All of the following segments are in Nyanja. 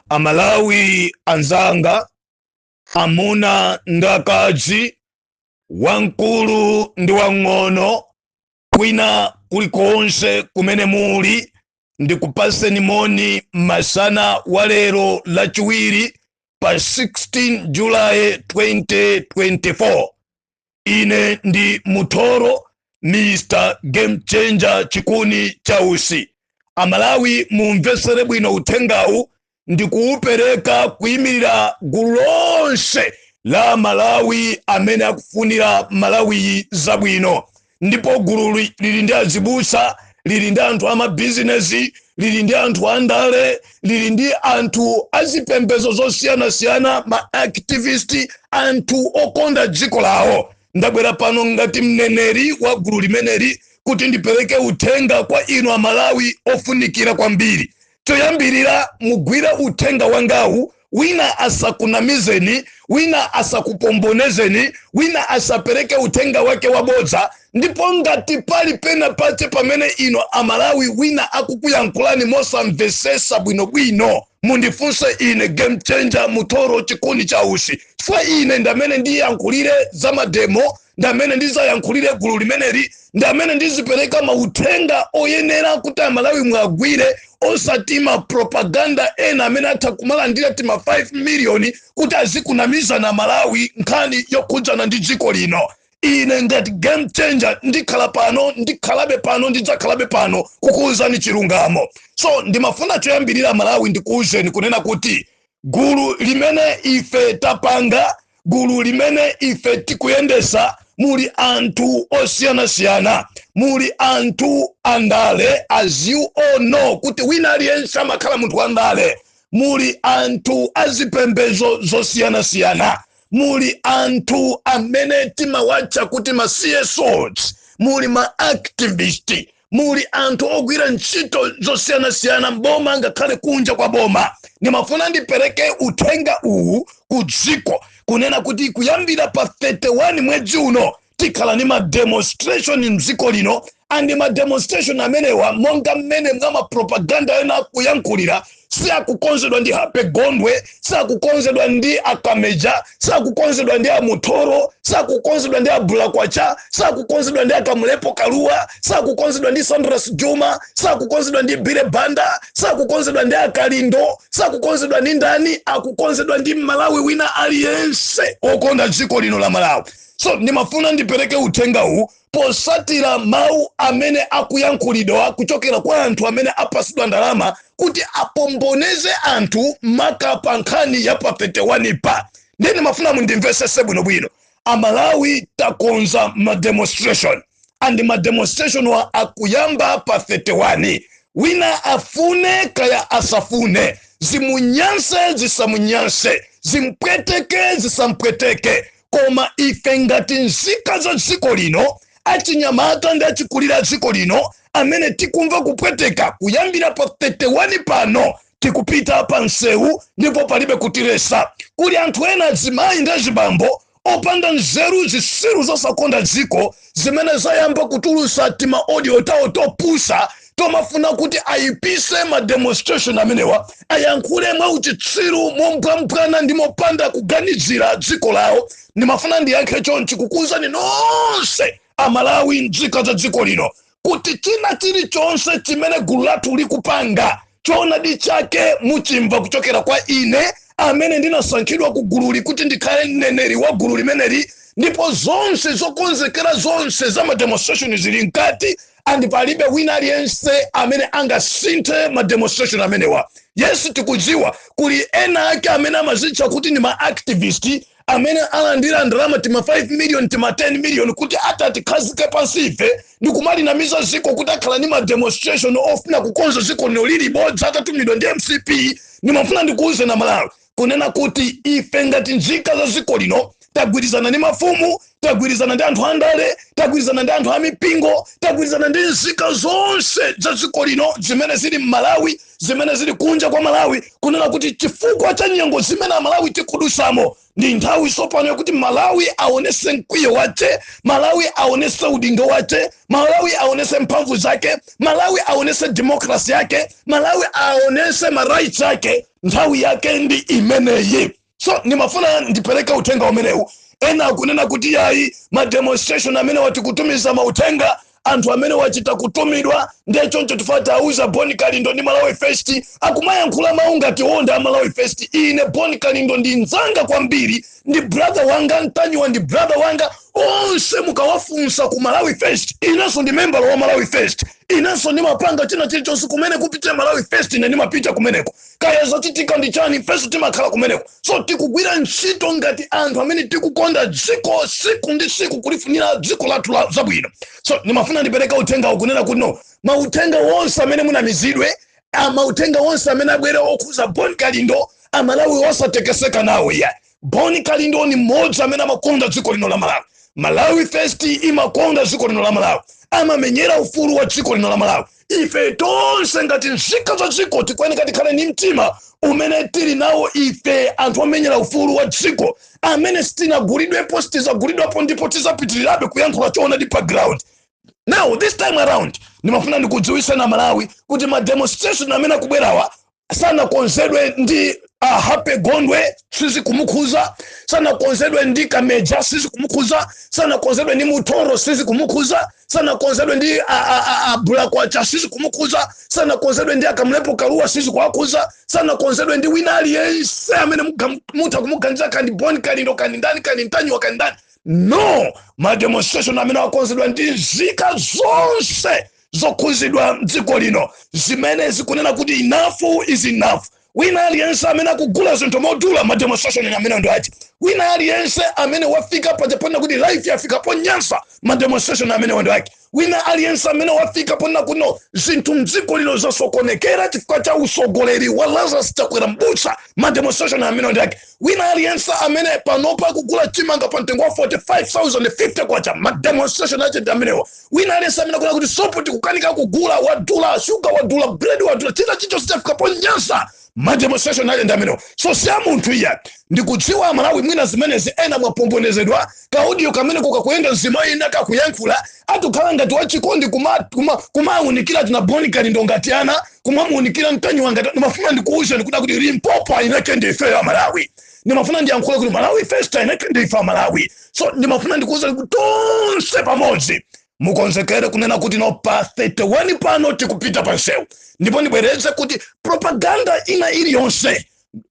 Amalawi anzanga, amuna ndi akazi, wamkulu ndi wang'ono, kwina kulikonse kumene muli, ndikupaseni moni masana wa lero Lachiwiri pa 16 Julayi 2024. Ine ndi Muthoro, Mr Game Changer, Chikuni Chausi. Amalawi, mumvesere bwino uthengawu. Ndikuwupereka kuyimirira gulu lonse la Malawi amene akufunira Malawiyi zabwino. Ndipo gulu lili ndi azibusa, lili ndi anthu amabizinesi, lili ndi anthu andale, lili ndi anthu azipembedzo zosiyanasiyana, ma activist, anthu okonda dziko lawo. Ndabwera pano ngati mneneri wa gulu limeneli kuti ndipereke uthenga kwa inu Amalawi ofunikira kwambiri. Choyambirira, mugwire uthenga wangawu. Wina asakunamizeni, wina asakupombonezeni, wina asapereke uthenga wake wabodza. Ndipo ngati pali pena pache pamene ino Amalawi wina akukuyankhulani mosamvesesa bwinobwino, mundifunse ine, Game Changer Muthoro Chikuni Chausi, chifukwa ine ndamene ndiyankhulire za ma demo, ndamene ndizayankhulire gulu limeneli, ndamene ndizipereka mauthenga oyenera kuti Amalawi mwagwire, osati ma propaganda ena amene atha kumalandira tima 5 miliyoni kuti azikunamizana Malawi nkhani yokhudzana ndi dziko lino. Ine ngati Game Changer ndikhala pano, ndikhalabe pano, ndidzakhalabe pano kukuwuzani chilungamo. So ndimafuna choyambirira, Malawi, ndikuwuzeni kunena kuti gulu limene ife tapanga, gulu limene ife tikuyendesa, muli anthu osiyanasiyana. Muli anthu andale, as you all know kuti wina aliyense amakhala munthu wandale. Muli anthu azipembedzo zosiyanasiyana, muli anthu amene timawatcha kuti ma CSOs, muli ma activist, muli anthu ogwira ntchito zosiyanasiyana mboma ngakhale kunja kwa boma. Ndimafuna ndipereke uthenga uwu ku dziko kunena kuti kuyambira pa 31 mwezi uno tikhala ndi ma demonstration mdziko lino. And ma demonstration amenewa, monga mmene mwa mapropaganda ena akuyankhulira, si akukonzedwa ndi Happy Gondwe, si akukonzedwa ndi Akameja, si akukonzedwa ndi Amuthoro, si akukonzedwa ndi Abulakwacha, si akukonzedwa ndi Akamulepo Kaluwa, si akukonzedwa ndi Sandras Juma, si akukonzedwa ndi Bile Banda, si akukonzedwa ndi Akalindo, si akukonzedwa ndi ndani. Akukonzedwa ndi Malawi wina aliyense okonda dziko lino la Malawi. So ndimafuna ndipereke uthenga uwu posatira mawu amene akuyankhulidwa kuchokera kwa anthu amene apasidwa ndalama kuti apomboneze anthu, maka pa nkhani ya pa 31 pa. Ndiye ndimafuna mundimvesese bwinobwino, Amalawi. Takonza ma demonstration, and ma demonstration wa akuyamba pa 31. Wina afune kaya asafune, zimunyanse zisamunyanse, zimpweteke zisampweteke, koma ife ngati nzika za dziko lino, achinyamata ndi achikulira dziko lino amene tikumva kupweteka, kuyambira pa 31 pano tikupita pa msewu ndipo palibe kutilesa. Kuli anthu ena, azimayi ndi azibambo opanda nzeru, zisiru zosakonda dziko, zimene zayamba kutulusa tima audio tawo topusa tomafuna kuti ayipise ma demonstration amenewa, ayankhule mwauchitsiru, mombwambwana ndi mopanda kuganizira dziko lawo. Ndimafuna ndiyankhe chonchi kukuwuzani nonse Amalawi, nzika za dziko lino, kuti china chilichonse chimene gulu lathu likupanga, choonadi chake muchimva kuchokera kwa ine amene ndinasankhidwa ku gululi kuti ndikhale mneneri wa gulu limeneli. Ndipo zonse zokonzekera zonse za ma demonstration zili mkati, and palibe wina aliyense amene angasinthe ma demonstration amenewa. Yes, tikudziwa kuli ena ake amene amazitcha kuti ndi ma activist amene alandira ndalama tima 5 million, tima 10 million, kuti atatikhazike pansi ife ndikumalinamiza ziko kuti akhala ndi ma demonstration ofuna kukonza ziko lino, lili bodza, atatumidwa ndi MCP. Ndimafuna ndikuuze na Malawi kunena kuti ife ngati nzika za ziko lino Tagwirizana ndi mafumu, tagwirizana ndi anthu andale, tagwirizana ndi anthu amipingo, tagwirizana ndi nzika zonse za dziko lino zimene zili m'Malawi, zimene zili kunja kwa Malawi, kunena kuti chifukwa cha nyengo zimene Amalawi tikudusamo, ndi nthawi tsopano yakuti Malawi aonese mkwiyo wace, Malawi aonese udindo wace, Malawi aonese mphamvu zake, Malawi aonese democracy yake, Malawi aonese ma rights ake. Nthawi yake ndi imeneyi. So ndimafuna ndipereke uthenga umenewu. Ena akunena kuti yayi, ma demonstration amene watikutumiza mauthenga, anthu amene wachita kutumidwa, ndiye choncho tifati auza Boni Kalindo ndi Malawi First. Akumayankhula mawu ngati onda a Malawi First. Ine Boni Kalindo ndi mzanga kwambiri, ndi brother wanga. Mtanyiwa ndi brother wanga. Onse mukawafunsa ku Malawi First, inenso ndi member wa Malawi First. Inenso ndimapanga china chilichonse kumene kupitira Malawi First, ine ndimapita kumeneko. Kaya zachitika ndi chani, ifenso timakhala kumeneko. So tikugwira ntchito ngati anthu amene tikukonda dziko, siku ndi siku kulifunira dziko lathu la zabwino. So ndimafuna ndipereka uthenga ukunena kuti no, mauthenga wonse amene munamizidwe, mauthenga wonse amene abwera okhuza Bon Kalindo, Amalawi osatekeseka nawo iya. Bon Kalindo ni mmodzi amene amakonda dziko lino la Malawi. Malawi First imakonda dziko lino la Malawi, amamenyera ufulu wa dziko lino la Malawi. Ife tonse ngati nzika za dziko tikuyeneka tikhale ndi mtima umene tili nawo ife anthu omenyera ufulu wa dziko, amene sitinagulidwepo, sitizagulidwapo, ndipo tizapitirirabe kuyankhula choonadi pa ground. Now this time around ndimafuna ndikudziwitsa na Malawi kuti ma demonstration amene akubwerawa sanakonzedwe ndi Happy Gondwe, sizikumukhuza. Sanakonzedwe ndi Kameja, sizikumukhuza. Sanakonzedwe ndi Mutoro, sizikumukhuza. Sanakonzedwe ndi Bulakwacha, sizikumukhuza. Sanakonzedwe ndi Akamlepo Kaluwa, sizikuwakhuza. Sanakonzedwe ndi wina aliyense amene mutha kumuganiza, kandi Bon Kalindo, kandi ndani, kandi Mtanyiwa, kandi ndani. No, ma demonstration amene akonzedwa ndi nzika zonse zokhuzidwa mdziko lino zimene zikunena kuti enough is enough. Wina aliyense amene akugula zinthu modula, ma demonstration amene ndo achi. Wina aliyense amene wafika paja ponena kuti life yafika ponyansa, ma demonstration amene ndo ake. Wina aliyense amene wafika ponena kuno zinthu mdziko lino zasokonekera chifukwa cha usogoleri wa Lazarus Chakwera Mbusa, ma demonstration amene ndo ake. Wina aliyense amene panopa akugula chimanga pa mtengo wa 45,050 kwacha, ma demonstration ache ndi amenewa. Wina aliyense amene akuna kuti sopo tikukanika kugula, wadula, shuga wadula, bread wadula, china chilichonse chafika ponyansa, ma demonstration ake ndi amenewa. So siya munthu iya. Ndikudziwa Amalawi mwina zimenezi ena mwapombonezedwa ka audio kamene kukakuyenda, mzimayi ina kakuyankhula atukhala ngati wachikondi, kumawunikira tina Boni Kalindo ngati ana, kumamuunikira Mtanyiwa ngati. Ndimafuna ndikuwuzeni kuda kuti Limpopo aineke ndife ya Malawi. Ndimafuna ndiyankhule kuti Malawi First aineke ndife Malawi. So ndimafuna ndikuwuzeni kuti tonse pamodzi mukonzekere kunena kuti no, pa 31 pano tikupita pa nsewu. Ndipo ndibwereze kuti propaganda ina iliyonse,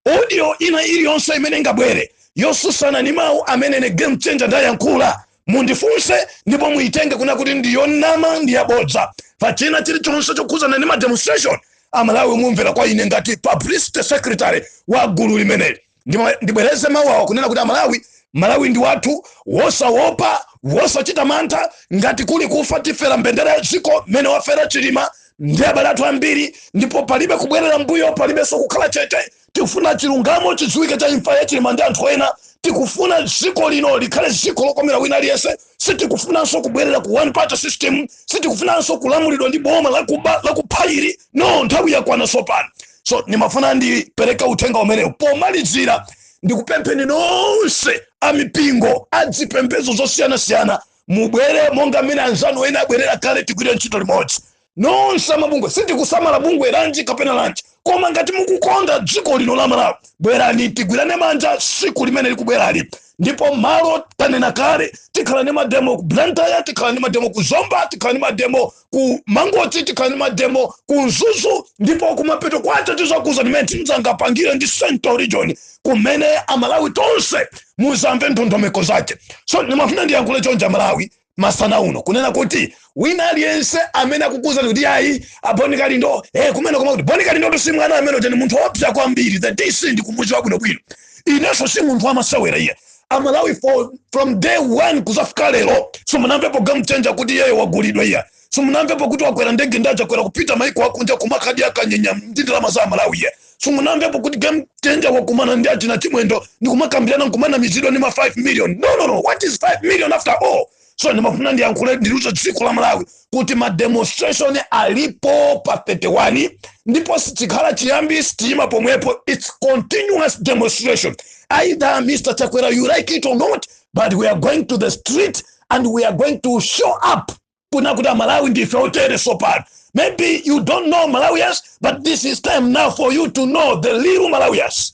audio ina iliyonse imene ingabwere yosusana ndi mawu amene ne Game Changer ndayankhula, mundifunse ndipo muitenge kuna kuti ndiyonama, ndiyabodza. Pachina chilichonse chokhuzana ndi ma demonstration, Amalawi mumvera kwa ine ngati publicity secretary wa gulu limeneli. Ndibwereze mawu awa kunena kuti Amalawi, Malawi ndi wathu, wosawopa, wosachita mantha. Ngati kuli kufa, tifera mbendera ya dziko mmene wafera Chilima ndi abale athu ambiri. Ndipo palibe kubwerera mbuyo, palibenso kukhala chete. Tikufuna chilungamo chidziwike cha imfa ya Chilima ndi anthu ena. Tikufuna dziko lino likhale dziko lokomera wina aliyense. Sitikufunanso kubwerera ku one party system. Sitikufunanso kulamulidwa ndi boma lakuba, lakuphayiri. No, nthawi yakwana tsopano. So ndimafuna ndipereka uthenga umenewu. Pomalizira, ndikupempheni nonse amipingo, adzipembedzo zosiyanasiyana, mubwere monga mmene anzanu ena abwerera kale, tigwire ntchito limodzi. Nonse amabungwe, sitikusamala bungwe lanji kapena lanji, koma ngati mukukonda dziko lino la Malawi, bwerani tigwirane manja siku limene likubwerali. Ndipo malo tanena kale, tikhala ndi ma demo ku Blantyre, tikhala ndi ma demo ku Zomba, tikhala ndi ma demo ku Mangochi, tikhala ndi ma demo ku Mzuzu. Ndipo kumapeto kwacho tizakuza timene tinzangapangire ndi Central Region, kumene Amalawi tonse muzamve ndondomeko zake. So ndimafuna ndiyankhule chonja Malawi masana uno kunena kuti wina aliyense amene akukuzani kuti ayi, aBoni Kalindo kumene koma kuti Boni Kalindo si mwana amene uja, ni munthu wopsa kwambiri. The DC ndikumudziwa bwinobwino inenso, si munthu wamasewera iye. Amalawi, from day one kuzafika lero simunamvepo Game Changer kuti iyeyo wagulidwa iye. Simunamvepo kuti wakwera ndege ndi achakwera kupita maiko akunja kumakadi akanyenya ndi ndalama za Malawi ye. Simunamvepo kuti Game Changer wakumana ndi achina Chimwendo ndikumakambirana, nkumanamizidwa ndi ma 5 million. No, no, no, what is 5 million after all? So ndimafuna ndiyankhule, ndiluze dziko la Malawi kuti ma demonstration alipo pa 31, ndipo sichikhala chiyambi, sitima pomwepo. It's continuous demonstration. Either Mr Chakwera, you like it or not, but we are going to the street and we are going to show up kuna kuti Amalawi ndife otere. Sopano maybe you don't know Malawians, but this is time now for you to know the little Malawians.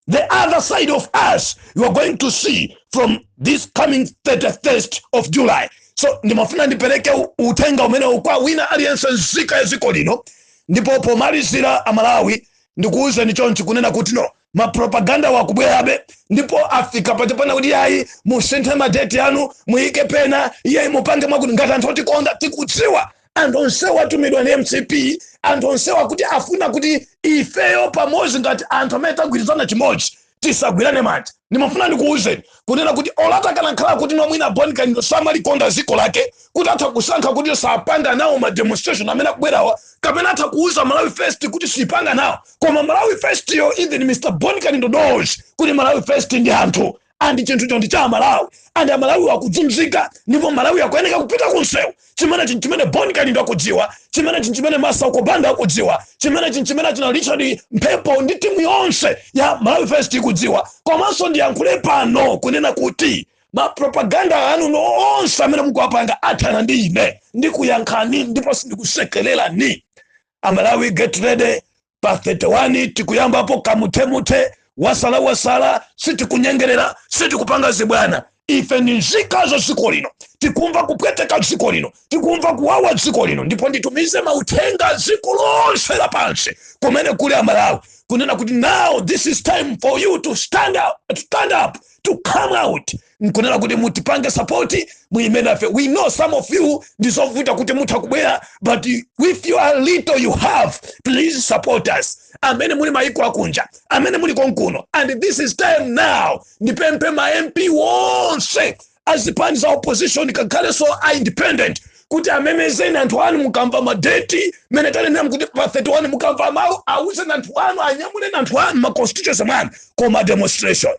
The other side of us you are going to see from this coming 31st of July. So ndimafuna ndipereke uthenga umene kwa wina aliyense nzika ya dziko lino. Ndipo pomalizira, Amalawi, ndikuwuzeni chonchi kunena kuti no, mapropaganda wakubwerabe, ndipo afika pachapana kuti yayi, musinthe madeti anu, muyike pena, iyayi, mupange mwakuti. Ngati anthu otikonda, tikudziwa anthu onsewo atumidwa ndi MCP, anthu onsewo kuti afuna kuti ifeyo pamodzi ngati anthu amene tagwirizana chimodzi tisagwirane manja. Ndimafuna ndikuwuzeni kunena kuti olata kana nkhala kuti nomwina Bon Kalindo samalikonda dziko lake, kuti atha kusankha kuti sapanga nawo ma demonstration amene akubwerawa, kapena atha kuuza Malawi First kuti sipanga nawo. Koma Malawi First yo, even Mr Bon Kalindo knows kuti Malawi First ndi anthu and chinthucho ndi cha Amalawi, and Amalawi akudzunzika, ndipo Malawi akuyeneka kupita kunsewu. Chimene chinhu chimene Bon Kalindo akudziwa, chimene chinhu chimene Masauko Banda akudziwa, chimene chinhu chimene china Richard Mphepo ndi timu yonse ya Malawi First ikudziwa. Komanso ndiyankhule pano kunena kuti mapropaganda anu onse amene mukuwapanga athana ndi ine, ndikuyankhani ndipo sindikusekererani. Amalawi, get ready. Pa 31 tikuyambapo kamuthemuthe, wasala wasala. Sitikunyengerera, sitikupanga zibwana. Ife ndi nzika za dziko lino, tikumva kupweteka dziko lino, tikumva kuwawa dziko lino. Ndipo nditumize mauthenga dziko lonse lapansi kumene kuli Amalawi kunena kuti now this is time for you to stand up, to stand up, to come out, nkunena kuti mutipange support, muyime nafe. We know some of you ndizovuta kuti mutha kubwera, but with your little you have, please support us. Amene muli maiko akunja, amene muli konkuno, and this is time now ndipemphe ma MP wonse azipani za opposition, kakhalenso a independent, kuti amemezeni anthu anu. Mukamva madeti mene tanenera kuti pa 31, mukamva mawu, awuzeni anthu anu, anyamuleni anthu anu ma constituency mwanu koma demonstration.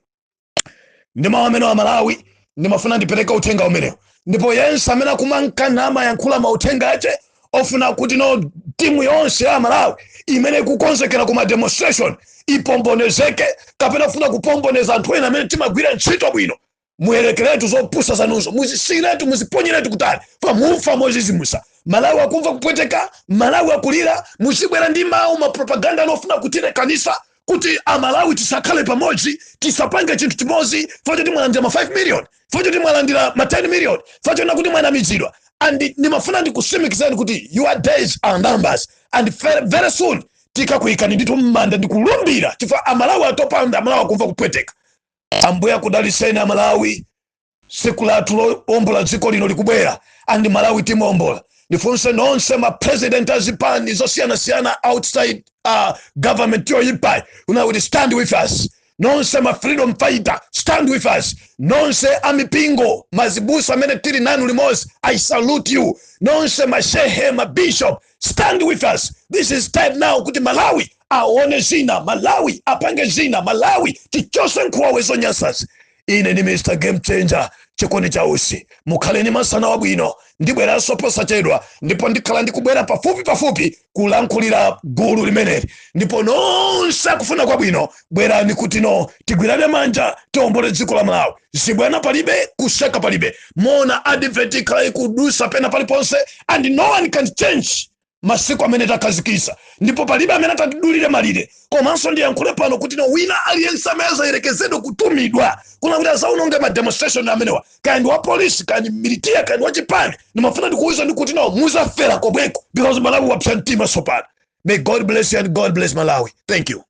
Ndi mawu amene wa Malawi, ndimafuna ndipereke uthenga umenewo. Ndipo yense amene akumankana amayankhula mauthenga ache ofuna kuti no, timu yonse ya Malawi imene ikukonzekera kuma demonstration ipombonezeke, kapena kufuna kupomboneza anthu ena amene timagwira ntchito bwino, muyerekeretu zopusa zanuzo, muzisiyiretu, muziponyeretu kutali, pamufa mozizimusa. Malawi akumva kupweteka, Malawi akulira. Muzibwera ndi mawu mapropaganda anofuna kutilekanisa kuti Amalawi tisakhale pamodzi, tisapange chinthu chimodzi, choti mwalandira ma 5 million, choti mwalandira ma 10 million, choti kuti mwanamizidwa. And ndimafuna ndikusimikizeni kuti your days are numbers, and very, very soon tikakuyikani ndithu m'manda, ndikulumbira, chifukwa Amalawi atopa, Amalawi akumva kupweteka. Ambuye akudaliseni, Amalawi. Siku lathu lowombola dziko lino likubwera, and Malawi timuwombola. Ndifunse nonse mapresident azipani zosiyanasiyana outside government yoyipayi kuna kuti stand with us. Nonse ma freedom fighter, stand with us. Nonse amipingo, mazibusa amene tili nanu limodzi, I salute you. Nonse mashehe, mabishop, stand with us. This is time now kuti Malawi aone zina, Malawi apange zina, Malawi tichose nkhuwawe zonyansazi. Ine ndi Mr Game Changer, chikondi cha usi. Mukhale ni masana wabwino. Ndibweranso posachedwa, ndipo ndikhala ndikubwera pafupi pafupi kulankhulira gulu limeneli. Ndipo nonse akufuna kwabwino, bwerani kuti no, tigwirane manja, tiwombole dziko la Malawi. Zibwana palibe, kuseka palibe. Mona advert ikhala ikudusa pena paliponse, and no one can change masiku amene takhazikisa, ndipo palibe amene atatidulire malire. Komanso ndiyankhule pano kuti no, wina aliyense amene azayerekezedwe kutumidwa kuna kuti azaononge ma demonstration amenewa, kaya ndi wa polisi, kaya ndi militiya, kaya ndi wachipani, ndimafuna ndikuwuza ndi kuti no, muzafera komweko, because Malawi wapsa mtima sopano. May God bless you and God bless Malawi. Thank you.